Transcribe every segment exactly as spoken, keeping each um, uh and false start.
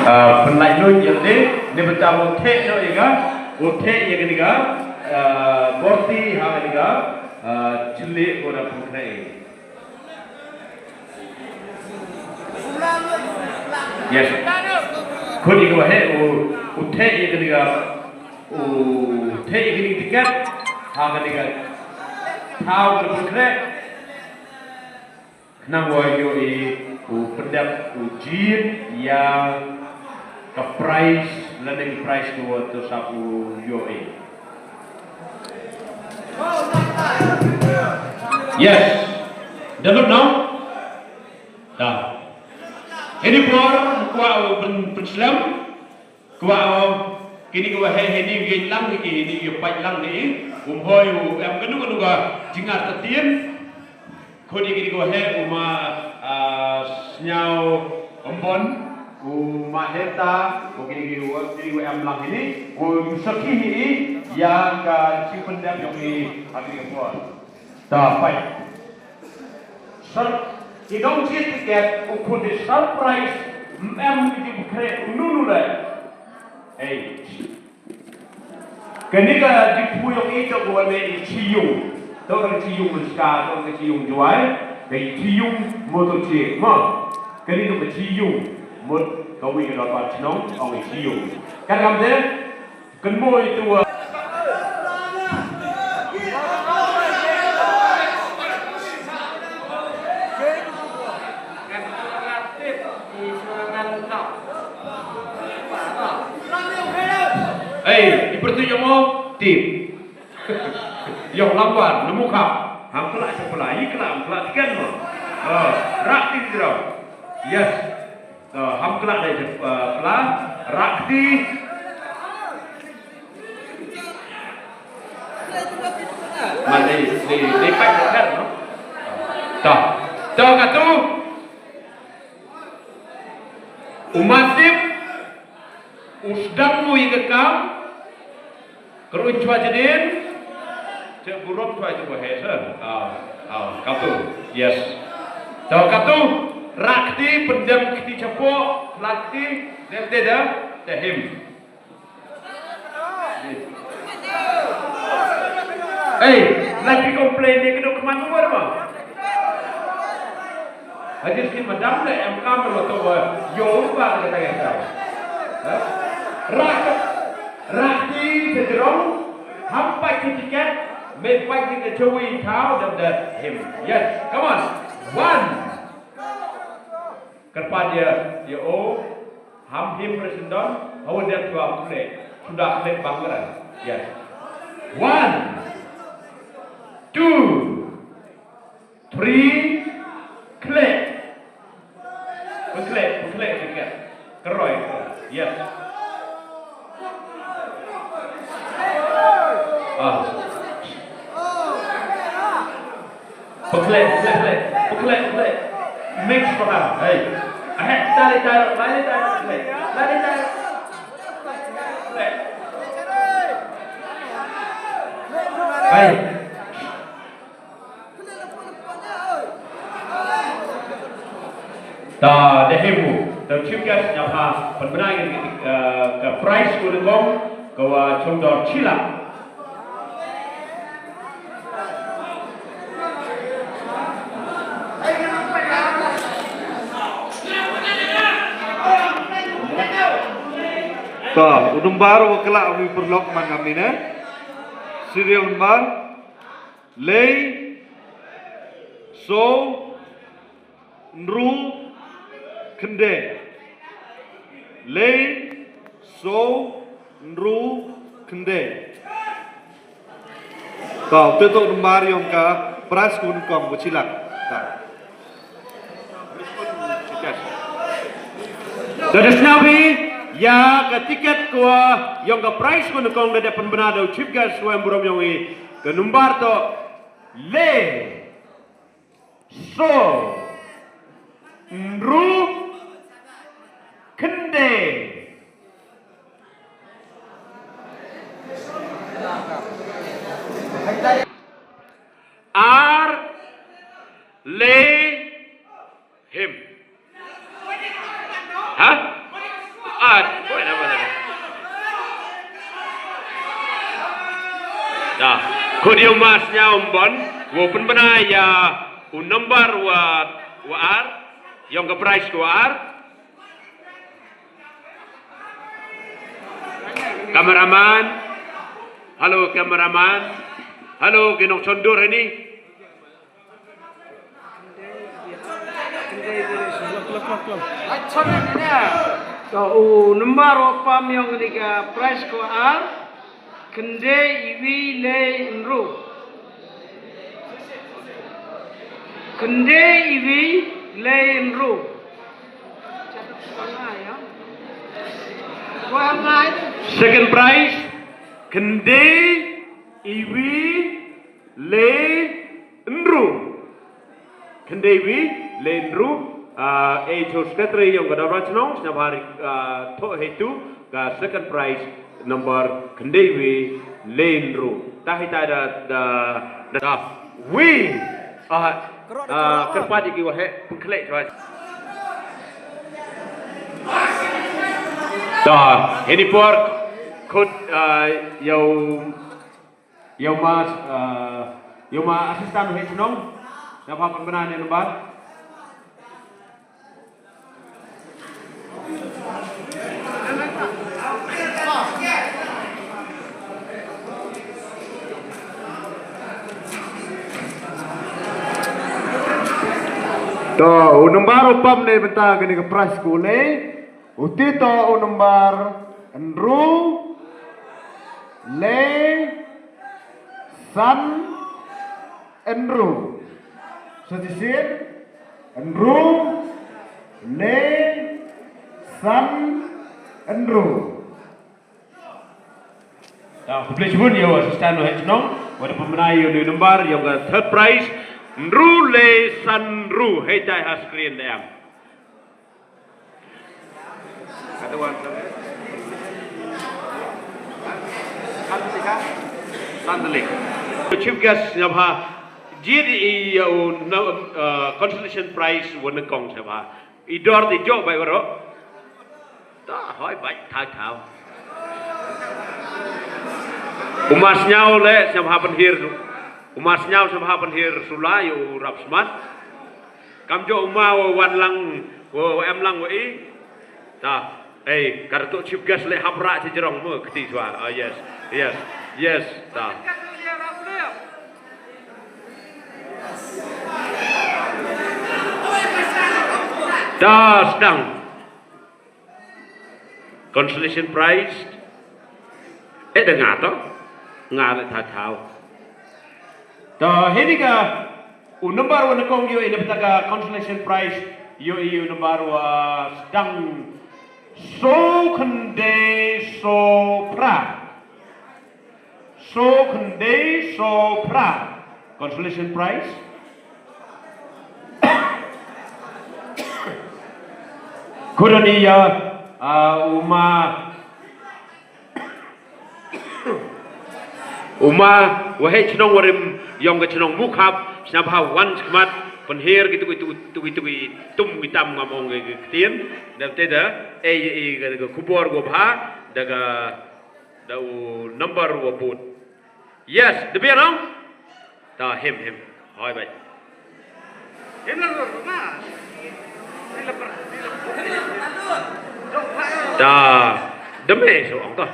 Ah, pynlait lut ïa lade, ne bynta u theh noh ïa ka, u theh ïa kane ka, ah, borti ha kane ka, ah, chylli ko da pynkhrai. Yes. Khun ïa ka ba heh u, u theh ïa kane ka, u theh ïa kane ka tiket ha kane ka thaw ka pynkhrai. Khnang wa ïohi u pyndep u jied ïa ka prize lane ka prize ko wa to sap u ïohi. Yes. Da lut no? Da. Ini por kwah u pyn pynslem. Kwah u kini kwah he ini ïa lang ni kini ïa pait lang ni. Um hoi u em kanu kanu ka jingar tatien. Khodi kini ko he u ma, ah, Sniaw Ombon, u ma Heta, u kini ki wa, kini wa em lang ini, u sakhi hi ïa ka jingpyndep ïong i ha kini ki por. Ta pai. Sir, i dong chi tiket u khun di surprise, em ki di bukre u nunu le. Hey. Kane ka jingpynïoh ïa ka wan i Chiyung. To ka Chiyung Muska, to ka Chiyung Jwai, ka Chiyung Moto Chi. Ma, kane to ka Chiyung mut ka wi ka dor chnong ong i Chiyung. Kan kam de, kan mo itu wa. Ei, i pyrthuh ïa mo tip. Ïong lambar namu khap. Ham kla sa pla, i kla ham kla tiken mo. Oh, rak ti jrau. Yes. Oh, ham kla dei jep, eh, pla, rak ti. Man dei dei dei pai ko her no. Ta. Ta katu. U Masip, u sdang mu ïa ka kam, ka ruh chwa jadin, che burom chwa jadin he sa. Ah, ah, katu, yes. Chwa katu, rak ti, pyndem kti chapo, rak ti, dem te da, te him. Ei, la ki complain ni kenu kman umur ma. Haji si madam le em kam lo to wa yo ba ka ta ya. Ha? Rak, rak ti te jrong, ham pai ki tiket, me pai ki te chawi thaw dam da him. Yes, come on. One. Kyrpad ïa, ïa o, ham him President, hawa dep chwa khlek, suda khlek bang kra. Yes. One, two, three, khlek. Khlek, khlek, khlek. Keroi, keroi. Yes. Ah. Pekhlek, pekhlek, pekhlek. Pekhlek, pekhlek. Mix pekhlek. Hey. Ahe, tali, tali, tali, tali, pekhlek. Tali, tali. Pekhlek. Hey. Ta dei hi u, ta chief guest, ïa pha pynbna ïa ka, eh, ka prize ko nyngkong, ka wa chong dor shi lak. Ta, u number wa kylla u paralok man kam ni ne. Serial number. Lei, so, nru, khynde. Lei, so, nru, khynde. Tau, te to number ïong ka prize ko nyngkong ko shi lak. Ta. Da da sñiaw phi ïa ka tiket ko ïong ka prize ko nyngkong da dep pynbna da u chief guest wa em burom ïong i, ka number to le, so, nru, khynde. Ar, le, him. Ha? Khot ïa u Mas Sniawbon, u pynbna ïa u number wa, wa ar, ïong ka prize ka wa ar. Cameraman. Hello, cameraman. Hello, ki nongshon dur hangne. To, u number wa pam ïong kane ka prize ka wa ar, khyndai iwi lai ynru. Khyndai iwi lai ynru. Second prize, khyndai iwi lai ynru. Khyndai iwi lai ynru. Ah, eh, to secretary ïong ka Dorbar Chnong, sngewbha, ah, thoh hei tu ka second prize number khyndai iwi lai ynru. Ta hei ta da, da, da, da. Wi. Ah, ah, kyrpad ïa ki wa heh pynkhleh chwa. Ta, heini por khot, ah, ïa u Ïa u ma, eh, ïa u ma assistant head chnong, ïa pha pynbna ne number. To, u number u pam ne bynta kane ka prize ka u lei. Uti to u number ynru, lei, san, ynru. Sa shisien, ynru, lei, san, ynru. Ta, khublei shibun ïa u assistant u head chnong, wat pynbna ïa u number, ïa u third prize, ynru, lei, san, ynru, hei tai ha screen da em. Chief guest, sngewbha jied ïa u, uh, consolation prize wa nyngkong, sngewbha. I dor di jok bai waroh. Ta hoi bai thai thau. U ma Sniaw le, sngewbha pynhiar. U ma Sniaw, sngewbha pynhiar sula ïa u Rap Smat. Kam jok u ma wa wan lang, wa, wa em lang wa i. Ta, ei, ka Datuk Chief Guest leh hap rah jrong mo kti swa. Ah, yes, yes, yes, ta. Ta sdang. Consolation prize. Eh, da nga to? Nga le ta thaw. To, hini ka, u number wa nyngkong ïoh i na bynta ka consolation prize, ïoh i u number wa sdang so khyndai so phra. So khyndai so phra. Consolation prize. Khublei ïa, ah, u ma, u ma wa heh chnong warim ïong ka chnong Mukhap, sngewbha wan shakhmat, pynhiar kitu kitu kitu kitu ki tum ki tam ngam ong ki ktien, da te da, eh, eh, ka, ka khubor wa bha, da ka, da u number wa bud. Yes, da biang ong. Ta him, him. Hoi bai. Ta da me so ong ta.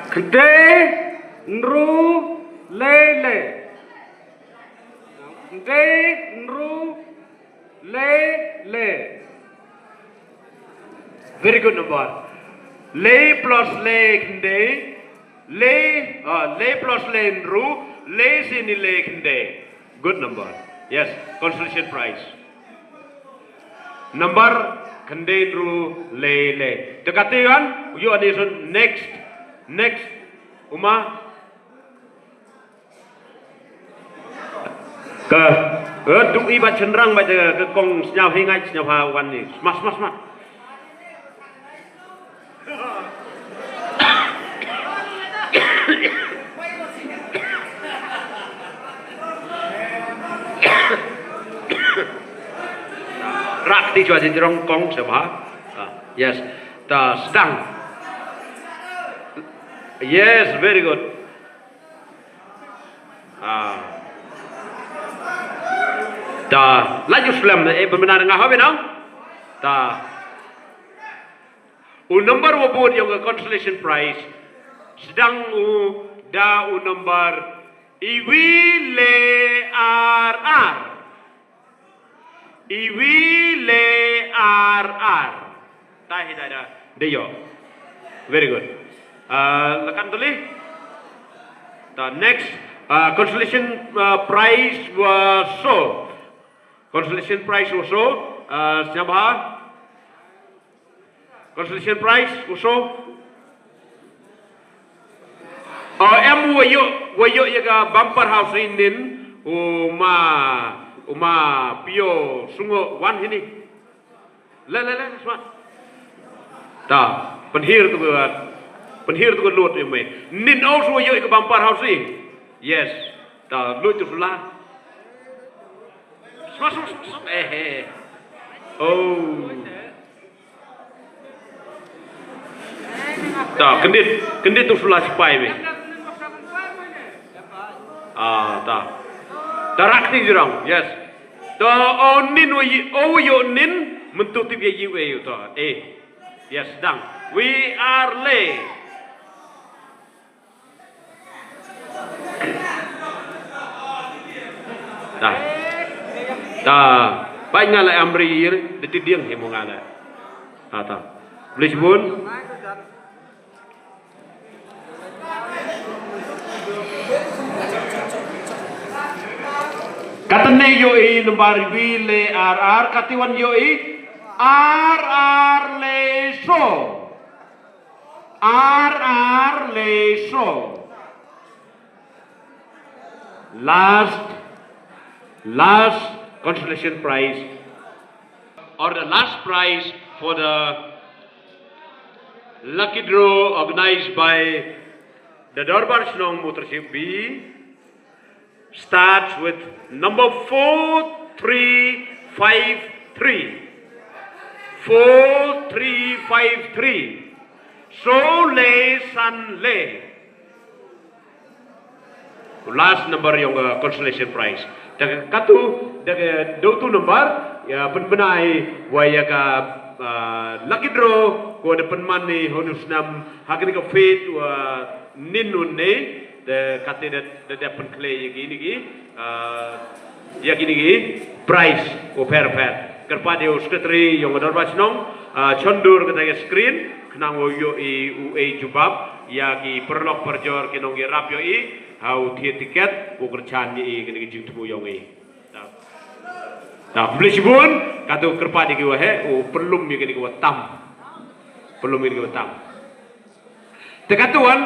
Khyndai ynru lei lei. Khyndai ynru lei lei. Very good number. Lei plus lei khyndai. Lei, ah, lei plus lei ynru. Lei sini lei khyndai. Good number. Yes, consolation prize. Number khyndai ynru lei lei. Te kata ïan, u ïoh ani sun next, next, u ma. Ka, eh, duk i ba chynrang ba ka kong Sniaw hi ngai Sniaw ha wan ni. Smat, smat, smat. Ti chwa ti jrong kong sha bha. Ah, yes. Ta sdang. Yes, very good. Ah. Ta la ju slem eh benar nga habe nang. Ta u number wa bud ïong ka consolation prize. Sdang u da u number iwi le ar ar. Iwi le ar ar. Ta hi da da. De yo. Very good. Uh, lakan tuli. The next uh, consolation uh, prize was so. Consolation prize was so. Uh, siapa? Consolation prize, uso. Oh, em wa yo, wa yo ya ka bumper house inin, uma, uma pio sungo wan hini. Le, le, le, sma. Ta, penhir tu ka, penhir tu ka lut ya me. Nin aus wa yo ya ka bumper house in. Yes. Ta, lut tu sula. Sma, sma, sma, sma. Eh, eh. Oh. Ta, kendit, kendit tu sula sipai me. Ah, ta. Ta rak ti jrong, yes. Ta, oh, nin, oh, yi-, oh, yo, nin, mentu tip ya, yi, we, yo, ta. Eh. Yes, dang. We are late. Ta. Ta. Pai nga la amri ir, de ti dieng he mo nga la. Ta, ta. Blis bun. Katne yo i number wi le ar ar, katiwan yo i ar ar le so. Ar ar le so. Last, last consolation prize, or the last prize for the lucky draw organized by the Dorbar Shnong Muttership B, starts with number four three five three. Four three five three. So le san le. Last number yong, uh, consolation prize. Da ka katu, da ka dau tu number, ya pynbna i wa ya ka, uh, lucky draw, ko da pynman ni honu snam, ha kani ka fete, wa nin nun ni, da kati da, da, da pynkhleh ya kini ki, uh, ya kini ki prize ko pher pher. Kyrpad ïa u secretary yong ka Dorbar Shnong, ah, chondur kata ka screen, khnang wow ïoh i u ei jubab, ïa ki paralok parajor ki nongïarap ïoh i, ha u thied tiket, u kyrchan ïa i kane ka jingthmu yong i. Ta. Ta, khublei shibun, katu kyrpad ïa ki wa heh, u pynlum ïa kane ka wa tam. Pynlum ïa kane ka wa tam. Te katu wan,